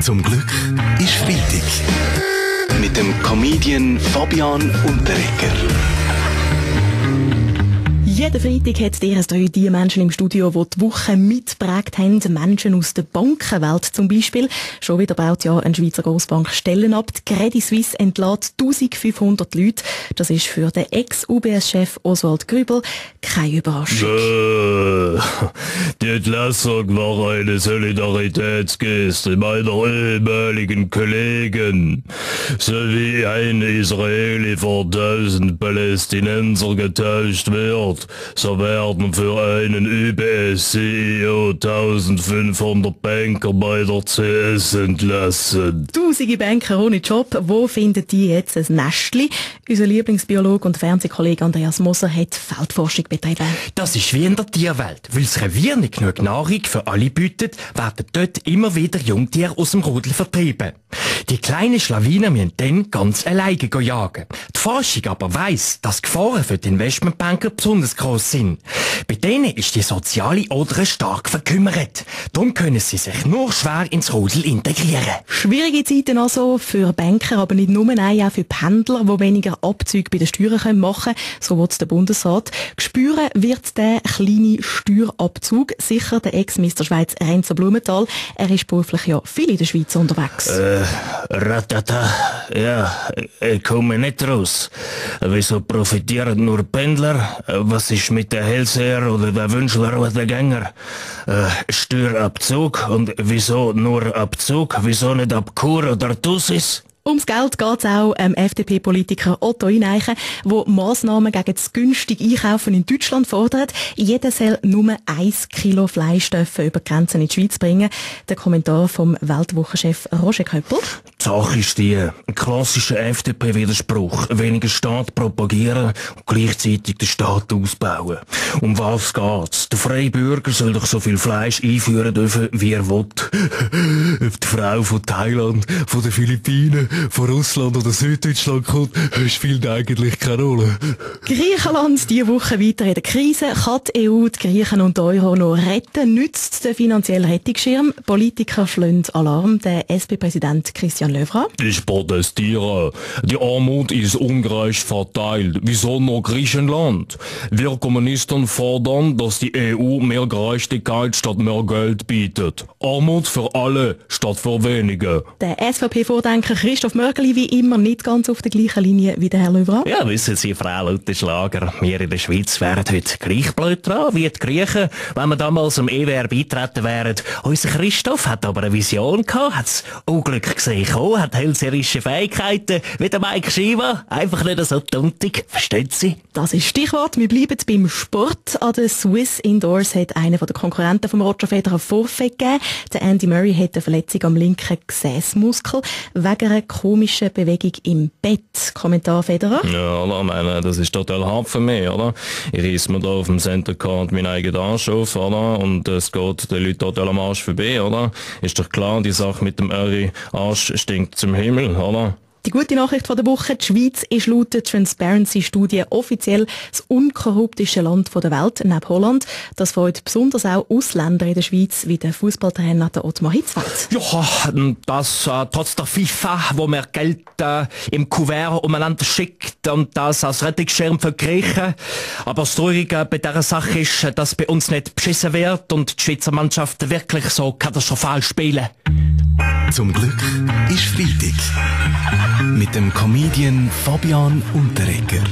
Zum Glück ist Freitag. Mit dem Comedian Fabian Unterreger. Jeden Freitag hat die Menschen im Studio, die die Woche mitgeprägt haben. Menschen aus der Bankenwelt zum Beispiel. Schon wieder baut ja eine Schweizer Grossbank Stellen ab. Die Credit Suisse entlässt 1500 Leute. Das ist für den Ex-UBS-Chef Oswald Grübel keine Überraschung. Die Entlassung war eine Solidaritätsgeste meiner ehemaligen Kollegen. So wie ein Israeli vor 1000 Palästinenser getauscht wird, so werden für einen UBS-CEO 1500 Banker bei der CS entlassen. Tausende Banker ohne Job. Wo finden die jetzt ein Nestli? Unser Lieblingsbiologe und Fernsehkollege Andreas Moser hat Feldforschung betrieben. Das ist wie in der Tierwelt. Weil das Revier nicht genug Nahrung für alle bietet, werden dort immer wieder Jungtiere aus dem Rudel vertrieben. Die kleinen Schlawinen müssen dann ganz alleine jagen. Die Forschung aber weiss, dass Gefahren für die Investmentbanker besonders gross sind. Bei denen ist die soziale Oder stark verkümmert. Darum können sie sich nur schwer ins Rudel integrieren. Schwierige Zeiten also für Banker, aber nicht nur, auch für Pendler, die weniger Abzüge bei den Steuern machen können. So will es der Bundesrat. Spüren wird der kleine Steuerabzug sicher der Ex-Mister Schweiz Renzo Blumenthal. Er ist beruflich ja viel in der Schweiz unterwegs. Ratata, ja, ich komme nicht raus. Wieso profitieren nur Pendler? Was ist mit der Hellseher oder der Wünschler oder der Gänger? Steuerabzug? Und wieso nur Abzug? Wieso nicht Abkur oder Tussis? Ums Geld geht's auch FDP-Politiker Otto Ineichen, der Massnahmen gegen das günstige Einkaufen in Deutschland fordert. Jeder soll nur 1 Kilo Fleisch über die Grenzen in die Schweiz bringen. Der Kommentar vom Weltwochenchef Roger Köppel. Die Sache ist die, ein klassischer FDP-Widerspruch. Weniger Staat propagieren und gleichzeitig den Staat ausbauen. Um was geht's? Der freie Bürger soll doch so viel Fleisch einführen dürfen, wie er will. Ob die Frau von Thailand, von den Philippinen, von Russland oder Süddeutschland kommt, spielt eigentlich keine Rolle. Griechenland diese Woche weiter in der Krise. Kann die EU die Griechen und den Euro noch retten? Nützt der finanzielle Rettungsschirm? Politiker schlagen Alarm. Der SP-Präsident Christian Löwra. Ich protestiere. Die Armut ist ungerecht verteilt. Wieso nur Griechenland? Wir Kommunisten fordern, dass die EU mehr Gerechtigkeit statt mehr Geld bietet. Armut für alle statt für wenige. Der SVP-Vordenker Christoph Mörgeli wie immer nicht ganz auf der gleichen Linie wie der Herr Löwra. Ja, wissen Sie, Frau Lutherschlager, wir in der Schweiz wären heute gleich blöd dran wie die Griechen, wenn wir damals dem EWR beitreten wären. Unser Christoph hat aber eine Vision gehabt, hat das Unglück gesehen, hat hellseherische Fähigkeiten, wie der Mike Shiva, einfach nicht so tuntig, verstehen Sie? Das ist Stichwort, wir bleiben beim Sport. An den Swiss Indoors hat einer der Konkurrenten von Roger Federer Vorfeld gegeben. Der Andy Murray hat eine Verletzung am linken Gesäßmuskel wegen einer komischen Bewegung im Bett. Kommentar Federer? Ja, oder? Ich meine, das ist total hart für mich, oder? Ich reiss mir da auf dem Center Court meinen eigenen Arsch auf, oder? Und es geht den Leuten total am Arsch vorbei, oder? Ist doch klar, die Sache mit dem Arsch stinkt zum Himmel, oder? Die gute Nachricht von der Woche, die Schweiz ist laut der Transparency-Studie offiziell das unkorrupteste Land der Welt, neben Holland. Das freut besonders auch Ausländer in der Schweiz, wie der Fußballtrainer der Ottmar Hitzfeld. Ja, das trotz der FIFA, wo man Geld im Kuvert umeinander schickt und das als Rettungsschirm für die Griechen. Aber das Traurige bei dieser Sache ist, dass bei uns nicht beschissen wird und die Schweizer Mannschaften wirklich so katastrophal spielen. Zum Glück ist Freitag. Mit dem Comedian Fabian Unterreger.